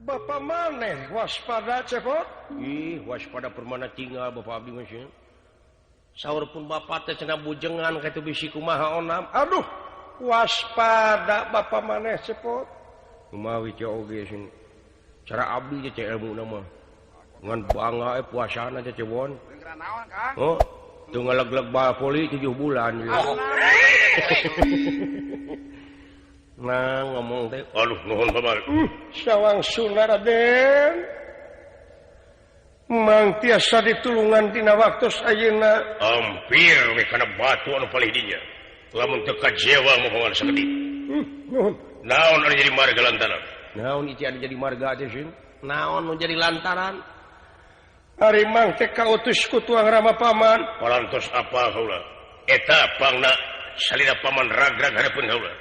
Bapak maneh waspada cepot. Ih, waspada permana tinggal Bapak abdi mah sih. Saur pun bapak teh cenah bujengan kitu bisi kumaha onam. Aduh, waspada bapak maneh cepot. Kumaha we oge sih. Cara abdi teh ilmu mah. Ngan bangga puasana teh cebon. Oh, teu ngaleg-leg bal voli 7 bulan. Nah ngomong teh aduh nuhun bapak. Sawang suna Raden. Mang tiasa ditulungan dina waktos ayeuna. Hampir we kana batu anu palih dinya. Lamun teu kajewa mohongan sakedik. Nuhun. Naon anu jadi marga lantaran? Naon ieu anu jadi marga teh sih? Naon nu jadi lantaran? Ari mang teh kautus ku tuang Rama paman. Palantos apa kaula? Eta pangna salira paman ragrag hareupeun kaula.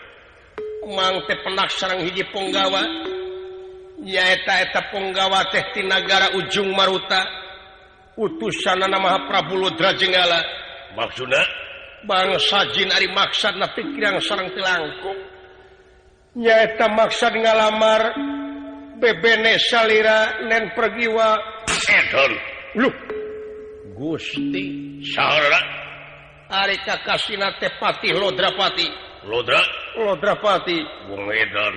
Mang teh penak sareng hiji punggawa nyaeta eta punggawa teh ti nagara Ujung Maruta utusanana Mahaprabu Ludra Jenggala. Maksudna bangsa jin ari maksudna pikirang sareng tilangkung nyaeta maksud ngalamar bebene salira nen pergiwa edon. Luh Gusti saha ari kakasina teh Patih Lodrapati. Lodra Lodrapati wong edan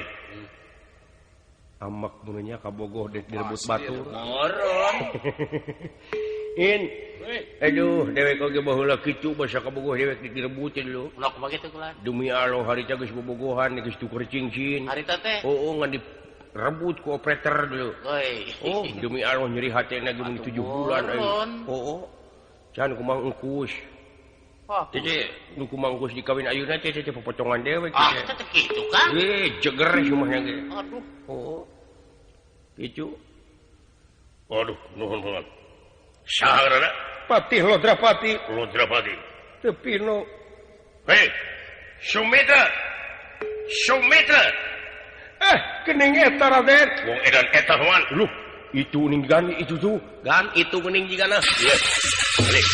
amak mununya kabogoh dek direbut batur. In aduh dewek oge baheula kitu basa kabogoh dewek direbutin lho. Ulah kumaha kitu kula? Demi Allah harita geus bobogohan geus tuker cincin. Harita teh? Oh, ngan direbut ku operator dulu. Oh, demi Allah nyeri hatena ge mun 7 bulan euy. Oh, can kumaha engkus. Teh nu kumaha engkus dikawin ayeuna teh teh popotongan dewek. Ah, teh kitu kan? Jeger rumahnya ge. Aduh. Oh. Kitu. Waduh, nuhun banget. Saha ngaranna? Patih Lodrapati. Lodrapati. Teu pino. Hei, Sumitra. Sumitra. Kening eta Raden. Wong edan eta huan. Luh, itu ning gan itu tuh. Gan itu geuning jigana. Ieu. Balik.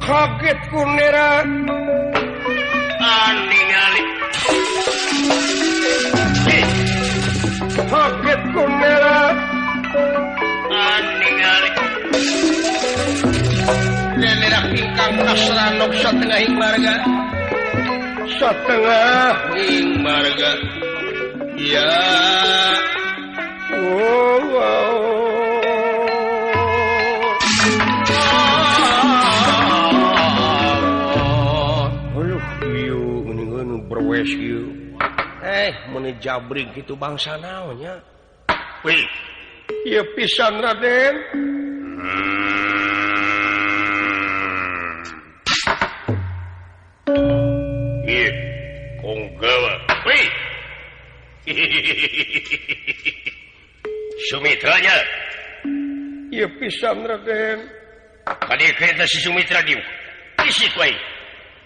Kaget kunera ningali kaget kunera ningali lelerak ingkang kasranok satengah ing marga satengah ing marga ya oh, oh. Berwes ieu. Meuni jabrig kitu bangsa naon nya? Wih, ieu pisan Raden. Ieu konggawa. Wih. Sumitranya. Ieu pisan Raden. Kadi kereta si Sumitra dieu. Isi wae.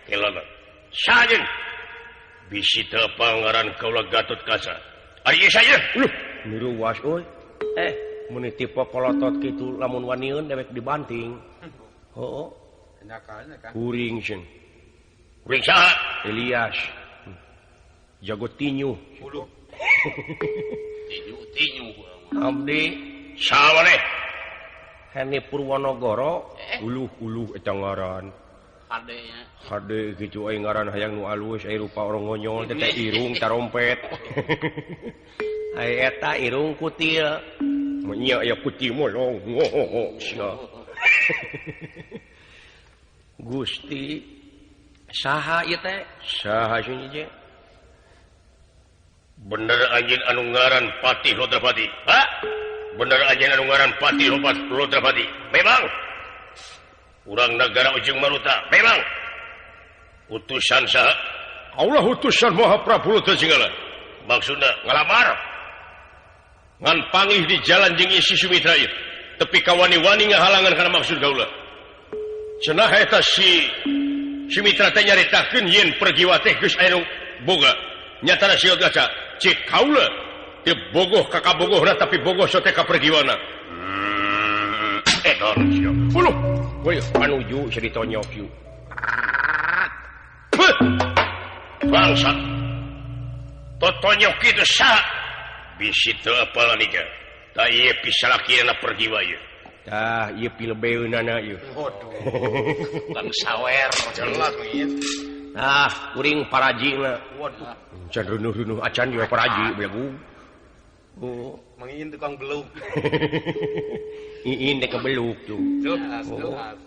Kelana. Sajen. Bisi teu pangaran kaula Gatot Kaca. Ari ieu saja. Luh, miruwas euy. Meuni tipe kolotot kitu lamun waniun dewek dibanting. Heuh. Nakalna kan. Kuring sieun. Kuring saha? Elias. Jago tinju. Bulu. Tinju. Abdi saha maneh? Heni Purwonogoro, uluh-uluh eta ngaran. Hadenya. Hade kitu aing ngaran hayang nu alus aya rupa orang ngonyol teh teh irung tarompet. Ai eta irung kutil. Nya aya kutil molong. Sia. Gusti saha ieu teh? Saha sieun ieu? Bener anjeun anu ngaran Patih Lodrapati. Ha? Bener anjeun anu ngaran Patih Lodrapati. Memang urang negara Ujung Maruta. Memang utusan saha? Allah utusan Mahaprabu Ludra Jenggala. Maksudna ngalamar. Ngan pangih di jalan jeung isi Sumitra ieu. Tepi ka wani-wani ngahalangan kana maksud kaula. Cenah eta si Sumitra teh nyaritakeun yen pergiwa teh geus aya nu boga. Nyatana si Gaca cek kaula Teu bogoh ka kabogohna tapi bogoh sote ka pergiwana. Edon sia. Uluh, we panuju sia ditonyok ieu. Bangsat. Totonyok kitu saha? Bisi teu apal niga. Tah ieu pisalakina pergiwa ieu. Tah ieu pilebeunana ieu. Waduh. Bang sawer jelas ieu. Ah, kuring parajina. Waduh. Can runuh-runuh acan juga paraji belagu. Oh, mangin tukang beluk. Iin dek beluk tuh. Jelas, jelas.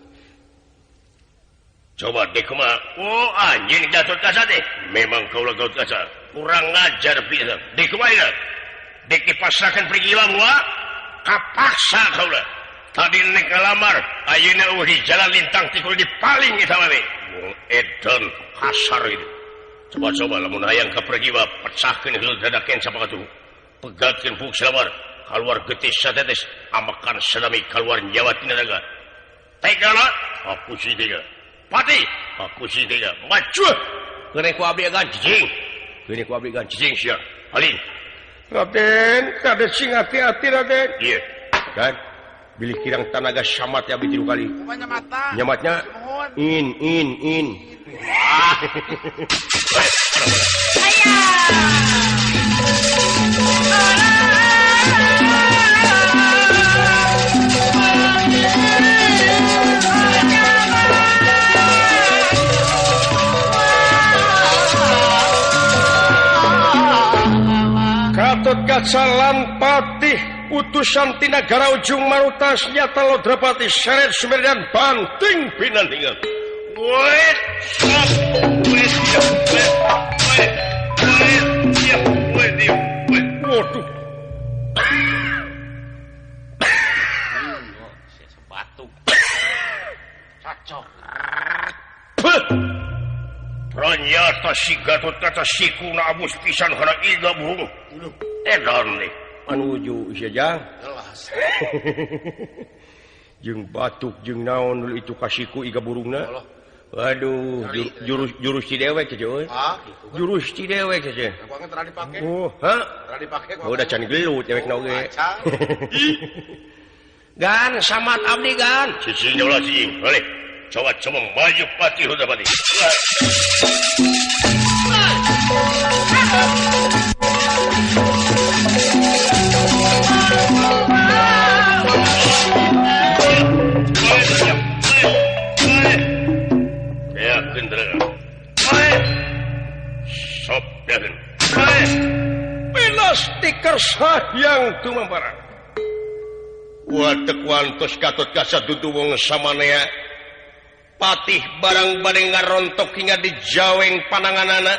Coba dek kumaha? Oh, anjing Gatot Kaca teh. Memang kaula Gatot Kaca. Kurang ngajar pisan. Dek kumaha ieu? Dek dipasrahkeun pergiwa moal? Kapaksa kaula. Tadi nek ngalamar, ayeuna eueuh di jalan lintang tikul dipaling eta mah we. Wong edan kasar itu. Coba-coba lamun hayang ka pergiwa pecahkeun heul dadaken sapakatuh. Pegatkeun buk salawar, kaluar getih satetes, amakan sadami kaluar nyawa tina daga. Tega lah, aku si tega. Pati, aku si tega. Maju. Keun ku abdi gan cicing. Keun ku abdi gan cicing sia. Alin. Raden, kade sing hati-hati Raden. Iya. Kan bilih kirang tanaga samat ya abdi tilu kali. Nyamatna. Nyamatnya in in in. Gatot Kaca lan Patih utusan ti nagara Ujung Maruta nyata Lodrapati seret Sumerdan banting pinandingan. Wet sop wet wet wet wet wet wet. Waduh. Batuk. Cocok. Ternyata si Gatot Kaca sikuna abus pisan kana iga burung. Edan deh. Anuju sia jang. Jelas. Jeung batuk jeung naon dulu itu kasiku iga burungna. Waduh, jurus jurus ti dewek teh euy. Ah, gitu kan. Jurus ti dewek teh. Kuangnya tara dipake. Oh, ha? Tara dipake Oh, da can gelut dewek na oge. Gan samat abdi gan. Cicing ulah cicing. Balik. Coba coba maju Patih Lodrapati. Pilas tiker sahyang tumambara. Watek wantos Gatot Kaca dudu wong samanea. Patih barang bade ngarontok hingga dijaweng pananganana,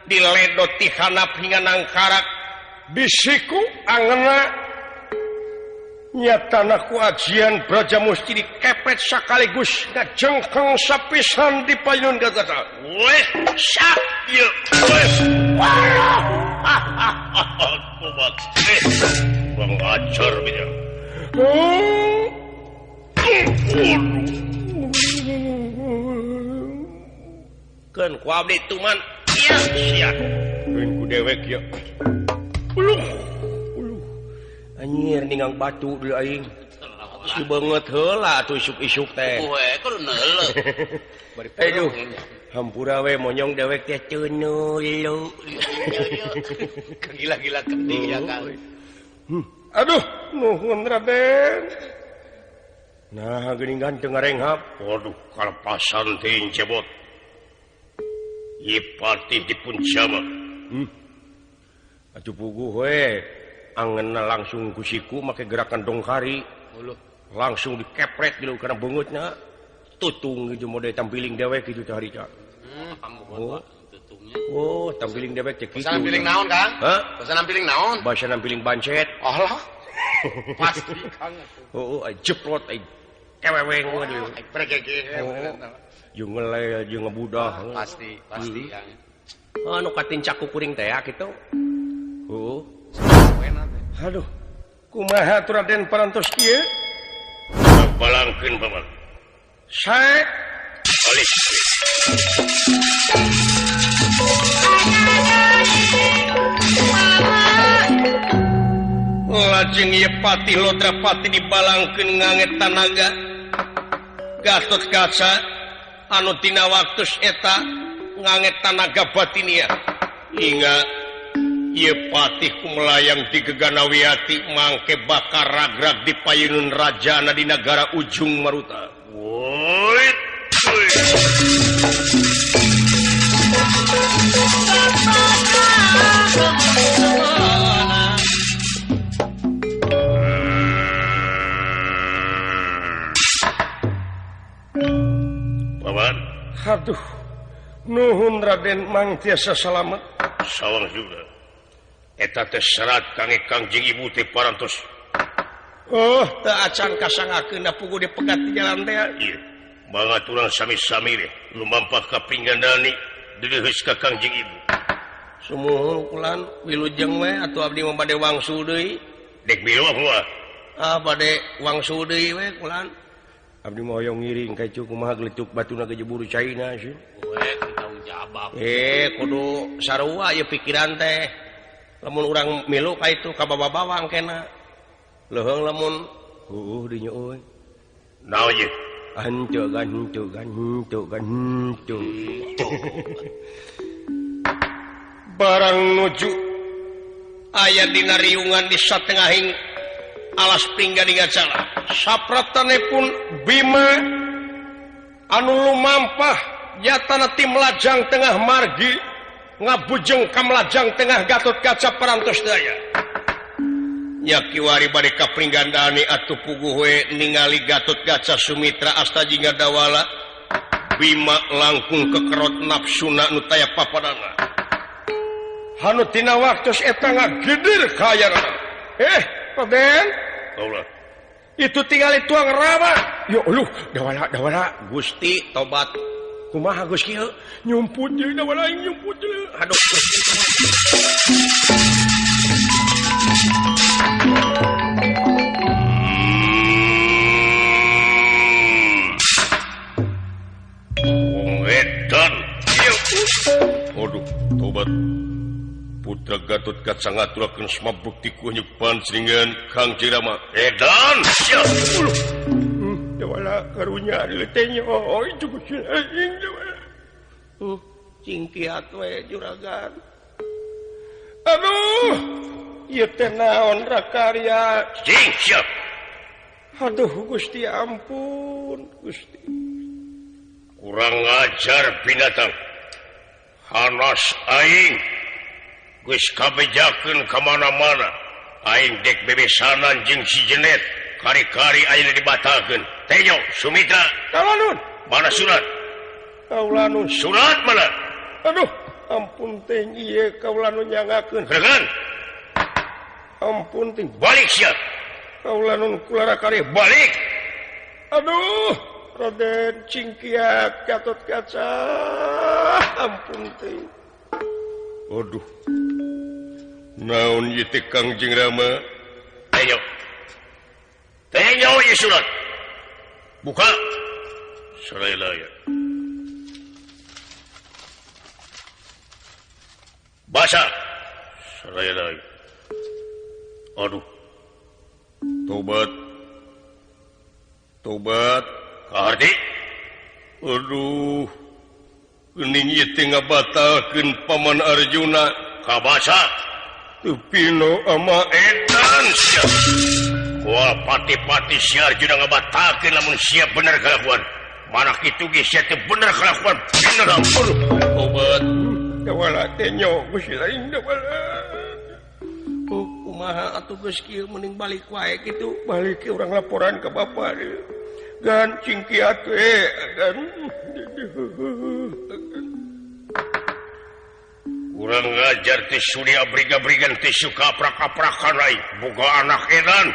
diledot ti hanap hingga nangkarak, bisiku angena nyatana ku ajian Braja Musti dikepret sakaligus ngajengkeng sapisan di payun Gatot Kaca. Weh, sak ieu. Weh. Wah. Kumat. Kurang ajar beda. Keun ku abdi tuman. Iya, sia. Keun ku dewek ya. Uluh. Uluh. Anjir ninggang batu deui aing. Si beungeut heula atuh isuk-isuk teh. Poe kudu neuleuh. Bari aduh. Hampura we monyong dewek teh tunulu. Gila-gila keting ya Kang. Aduh, nuhun Raden. Nah, geuning ganteng ngarenghap. Waduh, kalepasan teh cebot. Ieu patih dipun jama. Atuh puguh we. Angeunna langsung ku siku make gerakan dongkari. Langsung dikepret gitu karena beungeutna. Tutung gitu mode tampiling dewek gitu teh harita. Oh, oh, tampiling dewek teh kitu. Basa nampiling naon, Kang? Hah? Basa nampiling naon? Basa nampiling bancet. Alah. Pasti, Kang. Oh, jeplot ai keweweng waduh. Pregege. Jeung ngelel jeung ngebudah. Pasti, pasti, Kang. Anu katincak ku kuring teh kitu. Heeh. Aduh. Kumaha atuh Raden parantos kieu? Balangkeun paman. Sae Alih. Mama. Lajeng ieu Patih Lodrapati dibalangkeun nganget tanaga Gatot Kaca anu tina waktus eta nganget tanaga batinia hingga ieu Patih kumelayang di Geganawiati mangke bakar ragrag di payunun rajana di nagara Ujung Maruta. Woi. Paman, aduh, nuhun Raden Mang tiasa salamet. Sawang juga. Eta teh serat kangge Kangjeng Ibu teh parantos. Oh, teu acan kasangakeun da puguh dipegat di jalan teh. Ieu, mangga urang sami-sami deh lumampah ka Pringgandani dileuheus ka Kangjeng Ibu. Sumuhun kulan wilujeng we atuh abdi mah bade wangsul deui. Dek milu apa? Ah, bade wangsul deui we kulan. Abdi mah hoyong ngiring ka itu kumaha geletuk batuna gejebur caina sih. We tanggung jawab. Kudu sarua ieu pikiran teh. Lamun urang milu ka itu ka babawang kena. Leuheung lamun heueuh dinya euy. Naon ieu? Henteu gan henteu gan henteu gan henteu. Barang nuju aya dina riungan di satengahing alas Pringgadingacala. Sapratane pun Bima anu lumampah nyatana ti melajang tengah margi ngabujeng ka melajang tengah Gatot Kaca parantos daya. Nya kiwari bade ka Pringgandani atuh puguh we ningali Gatot Kaca Sumitra asta jingga dawala. Bima langkung kekerot nafsuna nu taya papadana. Hanu tina waktos eta ngagidir kaayana. Raden, Allah. Itu tinggal tuang rawa. Yo luh, dawala dawala Gusti tobat. Kumaha Gusti ieu? Nyumput deui dawala nyumput deui. Aduh Gusti. Wong edan. Aduh, tobat. Putra Gatot Kaca ngaturakeun semabukti ku panjenengan Kang Rama. Edan sia. Dawala karunya teh nya oh itu Gusti aing dawala. Cingkiat we juragan. Aduh, ieu teh naon rakarya? Cing sia. Aduh Gusti ampun Gusti. Kurang ajar binatang. Hanas aing. Geus kabejakeun ka mana-mana. Aing dek bebesanan jeung si Jenet. Kari-kari ayeuna dibatalkeun. Tejo, Sumitra. Kaulanun. Mana surat? Kaulanun. Surat mana? Aduh, ampun teh ieu kaulanun nyangakeun. Regan. Ampun teh. Balik sia. Kaulanun kulara kari balik. Aduh, Raden Cingkiat Gatot Kaca. Ampun teh. Aduh. Naon ieu teh Kangjeng Rama? Tejo. Tejo ieu surat. Buka. Saraya. Baca. Saraya. Aduh. Tobat. Tobat. Kaharti. Aduh. Geuning ieu teh ngabatalkeun Paman Arjuna. Kabaca. Teu pino ama edan sia. Wah pati-pati si Arjuna ngabatalkeun lamun sia bener kalakuan. Mana kitu ge sia teh bener kalakuan. Bener ampun. Tobat. Dawala teh nyo Gusti lain dawala. Oh, kumaha atuh geus kieu mending balik wae kitu. Balik ke urang laporan ka bapa deui. Gan cingkiat we gan. Urang ngajar teh sudi abriga-abrigan teh suka aprak-aprakan ai. Boga anak edan.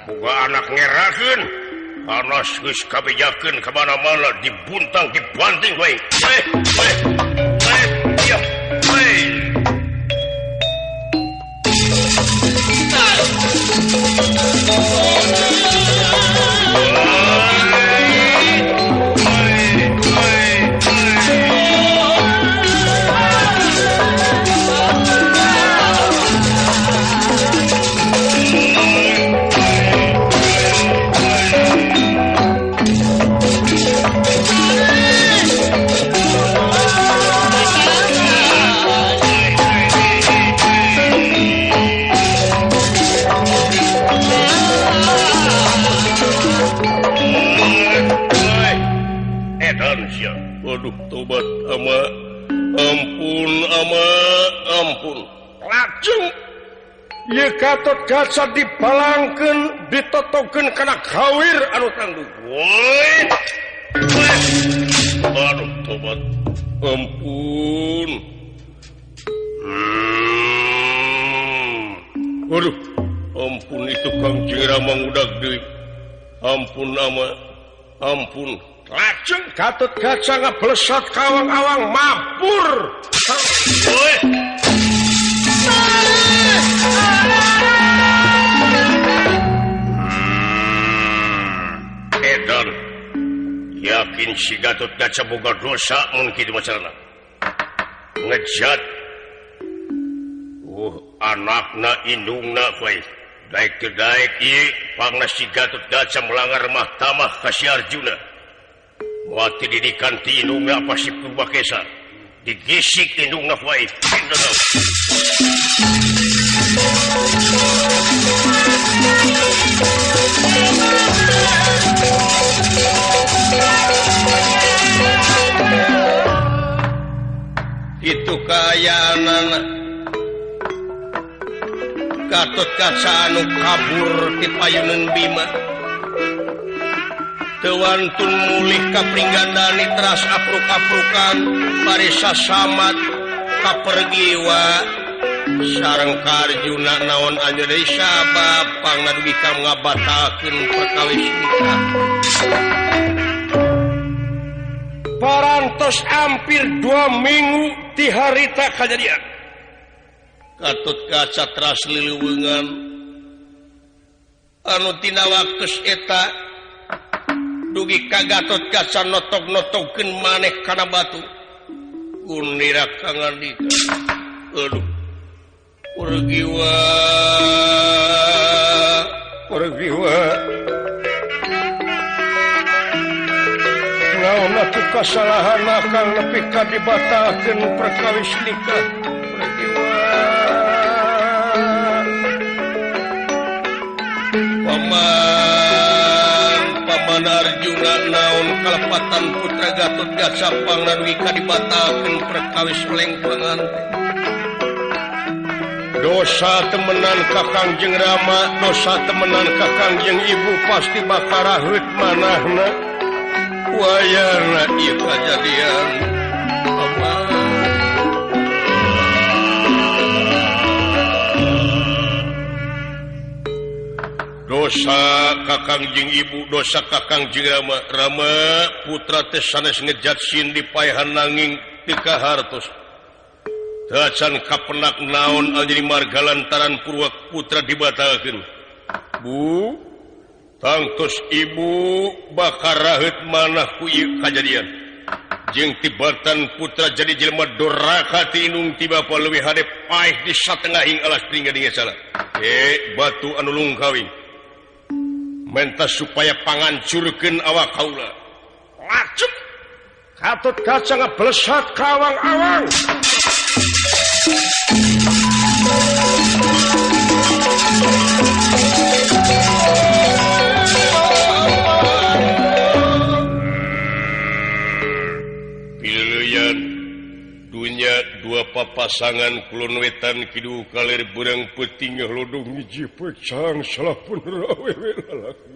Boga anak ngerakeun. Anas geus kabejakeun ka mana-mana dibuntang dibanting we. Ya. Aduh tobat ama, ampun ama, ampun. Lajeng ieu Gatot Kaca dipalangkeun ditotokeun kana kawir anu tangduh. Woi. Aduh tobat, ampun. Aduh, ampun itu Kangjeng Rama ngudag deui. Ampun ama, ampun. Lajeng Gatot Kaca ngablesat ka awang-awang mabur. Woi. Edan, yakin si Gatot Kaca boga dosa mun kitu macarana. Ngejat anakna indungna bae daek teu daek ieu pangna si Gatot Kaca melanggar mahkamah ka si Arjuna. Moal teu didikan ti indungna pasti Purbakesa. Digisik indungna bae. Itu kaayaanana Gatot Kaca anu kabur ti payuneun Bima. Teu wantun mulih ka Pringgandani teras apruk-aprukan bari sasamat ka Pergiwa sareng ka Arjuna naon anjeun deui sabab pangna dugi ka ngabatalkeun perkawis nikah. Parantos hampir 2 minggu ti harita kajadian. Gatot Kaca teras lileuweungan anu tina waktu eta dugi ka Gatot Kaca notok-notokkeun maneh kana batu. Unira kangandika. Aduh. Pergiwa. Pergiwa. Naon atuh kasalahan akang nepi ka dibatalkeun perkawis nikah. Pergiwa. Paman, Paman Arjuna naon kalepatan putra Gatot Kaca pangna dugi ka dibatalkeun perkawis lengpangan. Dosa temenan ka Kangjeng Rama, dosa temenan ka Kangjeng Ibu pasti bakal raheut manahna. Wayarna ieu kajadian. Paman. Dosa kakang jeung ibu, dosa kakang jeung Rama. Rama putra teh sanes ngejat sin di paehan nanging teu kahartos. Tacan kapenak naon anjeun marga lantaran Purwa putra dibatalkeun. Bu, tangtos ibu bakal raheut manah ku ieu kajadian. Jeung tibatan putra jadi jelema doraka ti indung ti bapa leuwih hade paeh di satengahing alas pringgading salah. Batu anu lungkawing. Menta supaya pangancurkeun awak kaula. Lajeng Gatot Kaca ngablesat ka awang-awang. Pileuyan dunya dua papasangan kulon wetan kidul kaler beurang peuting ngehlodong hiji pecang salah bener awewe lalaki.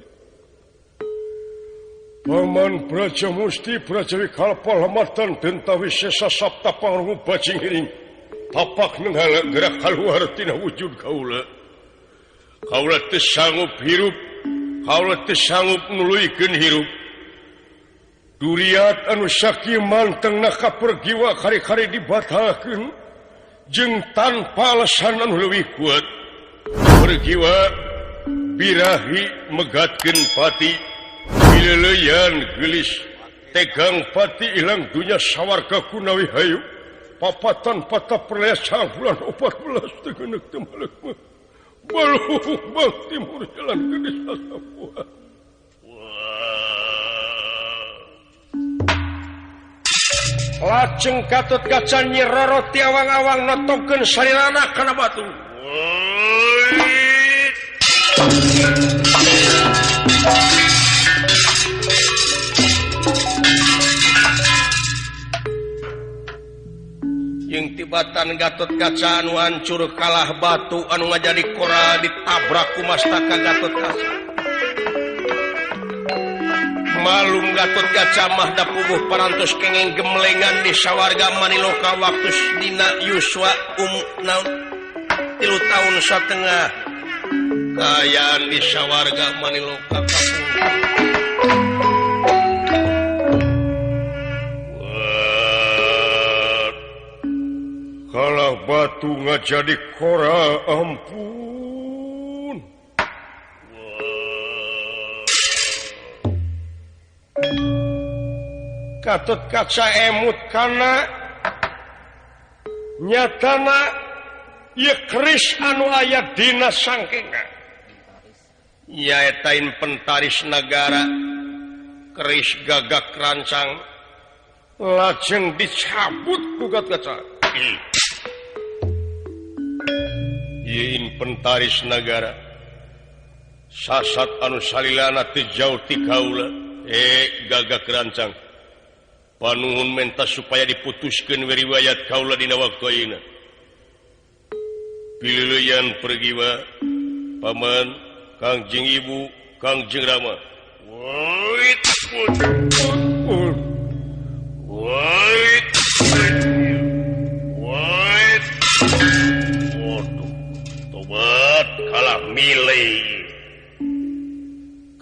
Paman Braja Musti Braja Wikalpa lematan denta wisesa sabta pangrungu bajing hiring tapak nenghala gerak kaluar tina wujud kaula. Kaula teu sanggup hirup, kaula teu sanggup nuluykeun hirup. Duriat anu sakieu mantengna kapergiwa kari-kari dibatalkeun jeung tanpa alasan anu leuwih kuat. Pergiwa birahi megatkeun pati, pileuleyan geulis tegang pati ilang dunya sawarga kunawi hayu. Papatan patah perlaya bulan 14 tegenek temalek baluh bang timur jalan ke desa Sapuan. Lajeng Gatot Kaca nyirorot ti awang-awang notongkeun sarirana kana batu. Kakuatan Gatot Kaca anu hancur kalah batu anu ngajadi koral ditabrak ku mastaka Gatot Kaca. Malum Gatot Kaca mah da puguh parantos kengeng gemlengan di sawarga Maniloka waktu dina yuswa naon 3 tahun satengah kaayaan di sawarga Maniloka kapungkur. Kalah batu ngajadi koral ampun. Gatot Kaca emut kana nyatana ieu keris anu aya dina sangkenga nyaetain pentaris nagara keris gagak rancang lajeng dicabut ku Gatot Kaca. Yein pentaris nagara sasat anu salilana teu jauh ti kaula gagak rancang panuhun menta supaya diputuskeun we riwayat kaula dina waktu ayeuna. Pileuleyan pergiwa paman Kangjeng Ibu Kangjeng Rama. Wait wait wait. Waduh, tobat kalah milih.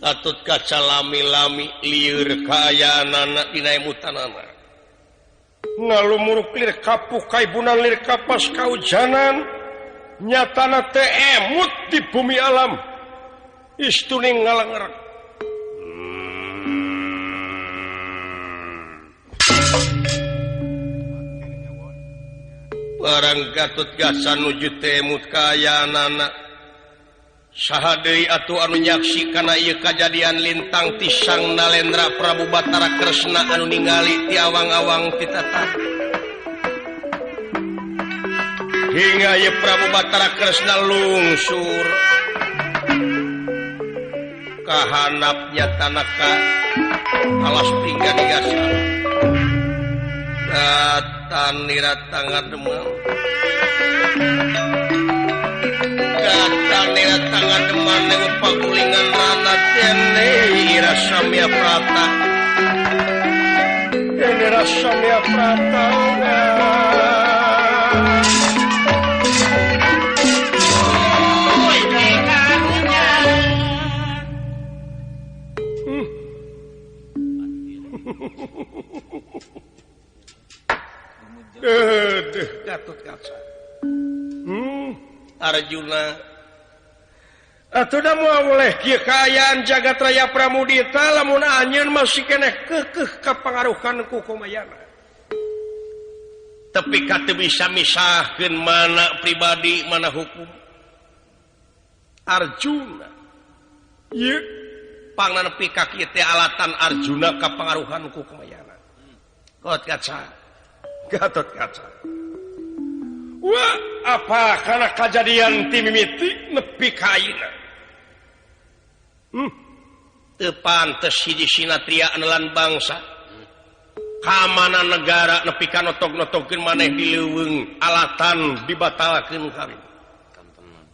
Gatot Kaca lami-lami lieur kaayaanana dina emutanana. Ngalumuruk lir kapuh kaibunan lir kapas kaujanan nyatana teh emut di bumi alam istuning ngalengerek. Barang Gatot Kaca nuju teh emut kaayaanana saha deui atuh anu nyaksi kana ieu kajadian lintang ti Sang Nalendra Prabu Batara Kresna anu ningali ti awang-awang ti tatah. Hingga ieu Prabu Batara Kresna lungsur kahanap nyatana ka alas pinggan digasal. Datanira tangan demam. Datanira tangan demam neng pagulingan rana dene ira samya prata. Dene samya prata. Gatot Kaca. Arjuna atuh da moal boleh kieu kaayaan jagat raya Pramudita lamun anjeun masih keneh keukeuh kapangaruhan ku Kumayana. Tapi ka teu bisa misahkeun mana pribadi mana hukum. Arjuna ieu pangna nepi ka kieu teh alatan Arjuna kapangaruhan ku Kumayana. Gatot Kaca. Gatot Kaca. Wah, apa karena kejadian ti mimiti nepi ka ayeuna. Teu pantes hiji sinatria anelan bangsa. Kamana negara nepi ka notok-notokkeun maneh di leuweung alatan dibatalkeun kawin.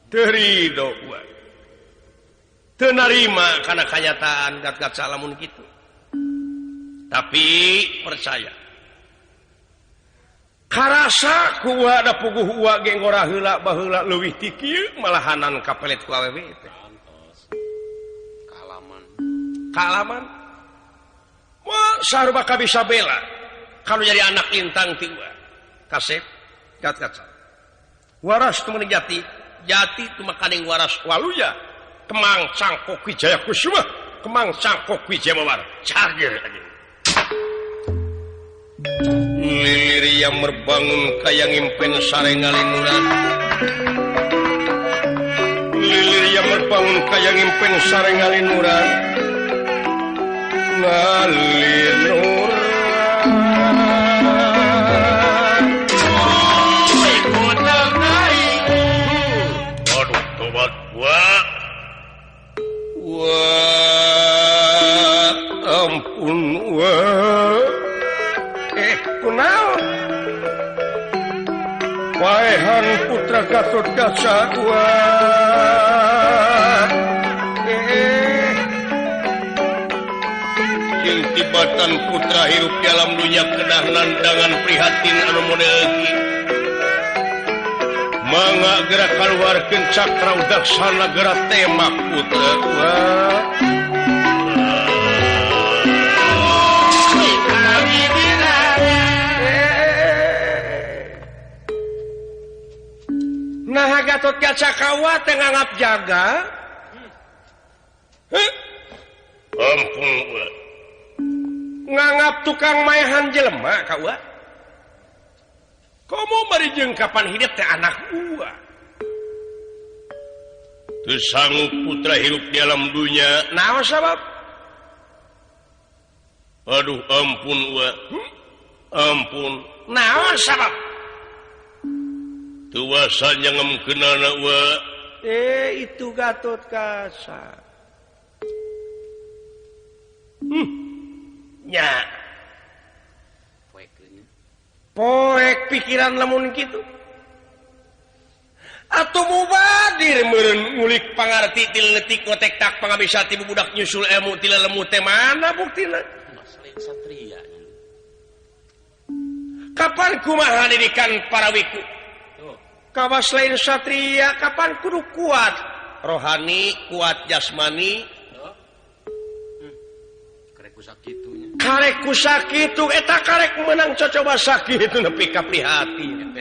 Teu rido gua. Teu narima kana kanyataan Gatot Kaca lamun kitu. Tapi percaya karasa ku ada puguh uwa ge ngora heula baheula leuwih ti kieu malahanan kapelet ku awewe teh. Kalaman. Kalaman. Wah, sarua kabisa bela. Kalau jadi anak lintang ti uwa. Kasep Gatot Kaca. Waras tu meuni jati, jati tu makaning waras waluya. Kemang cangkok Wijaya Kusuma, kemang cangkok Wijaya Mawar. Cager aja. Lilir yang merbangun kaya ngimpen sare ngalinuran. Lilir yang merbangun kaya ngimpen sare ngalinuran. Ngalinuran. Aduh, tobat gua. Wah, ampun wah. Kunaon? Gatot Kaca wah jeung tibatan putra hirup di alam dunya kedah nandangan prihatin anu model kieu mangga gerak kaluarkeun cakra udaksana gerak temak putra wah nah Gatot Kaca kawa teh nganggap jaga ampun nganggap tukang maehan jelema kawa komo bari jeung kapan hidup teh anak gua teu sanggup putra hirup di alam dunya naon sabab aduh ampun wa ampun naon sabab tuasa nyangemkeunana wa itu Gatot Kaca nya poek pikiran lamun kitu atuh mubadir meureun ngulik pangarti ti leutik ngotek tak pangabisa ti budak nyusul ilmu ti lelemu teh mana buktina satria kapan kumaha didikan para wiku kawas lain satria kapan kudu kuat rohani kuat jasmani karek ku sakitu eta karek menang cocoba sakitu nepi ka prihatin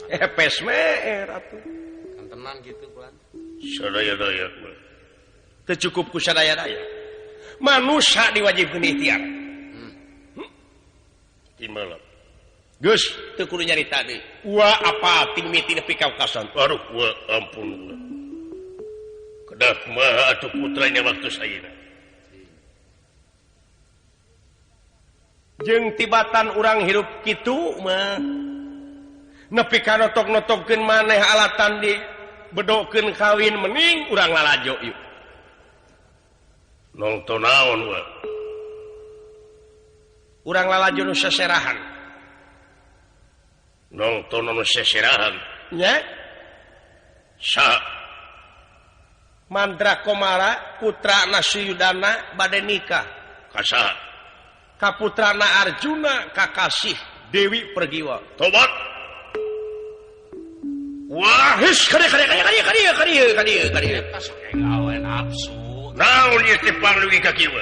epes meer atuh kantenan kitu kulan sadaya-daya teu cukup ku sadaya-daya manusia diwajibkeun ikhtiar timalah geus teu kudu nyarita deui wa apa ting miti nepi ka kasan aduh wa ampun wa kedah kumaha atuh putranya waktu ayeuna jeung tibatan urang hirup kitu mah nepi ka notok-notokkeun maneh alatan di bedokeun kawin mending urang lalajo yuk nonton naon wa urang lalajo nu seserahan nonton nu seserahan nya sa Mandra Komara putra Suyudana bade nikah ka saha kaputrana Arjuna kakasih Dewi Pergiwa tobat wah his kade kade kade kade kade kade kade gawe nafsu naon ieu teh panglugi ka kieu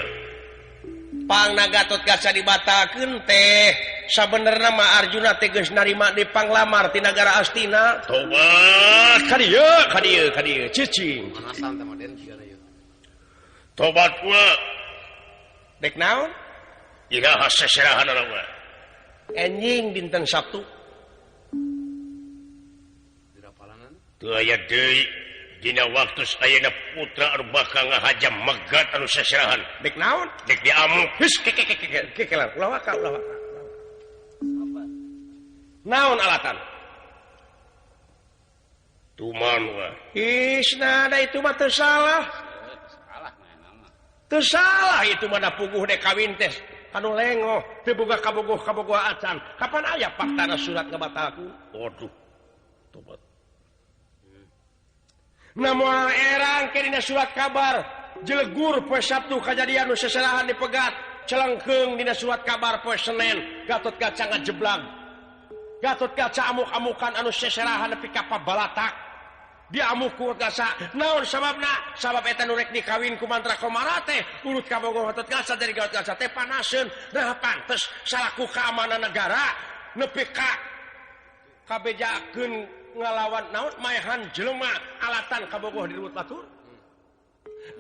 pangna Gatot Kaca dibatalkeun teh sabenerna mah Arjuna teh geus narima di panglamar ti nagara Astina tobat ka dieu ka dieu ka dieu cicing panasan teh modern kieu ieu tobat wa dek naon iraha seserahan wa enjing dinten Sabtu teu aya deui dina waktu ayeuna putra anu bakal ngahaja megat anu seserahan dek naon dek diamuk geus kekelan ulah waka ulah waka naon alatan tuman wa isna da itu mah teu salah teu salah itu mah da puguh dek kawin teh anu lengoh teu boga kabogoh kabogoh acan kapan aya faktana surat ngabatalku waduh tobat na moal erang ke dina surat kabar jelegur poe Sabtu kajadian nu seserahan dipegat celengkeung dina surat kabar poe Senin Gatot Kaca ngajeblang Gatot Kaca amuk-amukan anu seserahan nepi ka pabalatak diamuk ku Kaca naon sababna sabab eta nu rek dikawin ku Mantra Komara teh urut kabogoh Gatot Kaca jadi Gatot Kaca teh panaseun nah pantes salaku keamanan negara nepi ka kabejakeun ngalawan naon maehan jelema alatan kabogoh dirut batur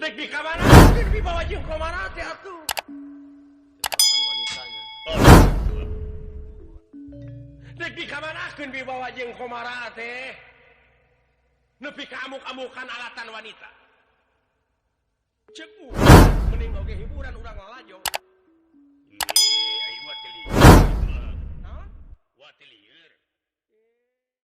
dek di kamana dek dibawa jeung Komara teh atuh dek dikamanakeun dibawa jeung Komara teh nepi ka amuk-amukan alatan wanita cek mending oge hiburan urang lalajo.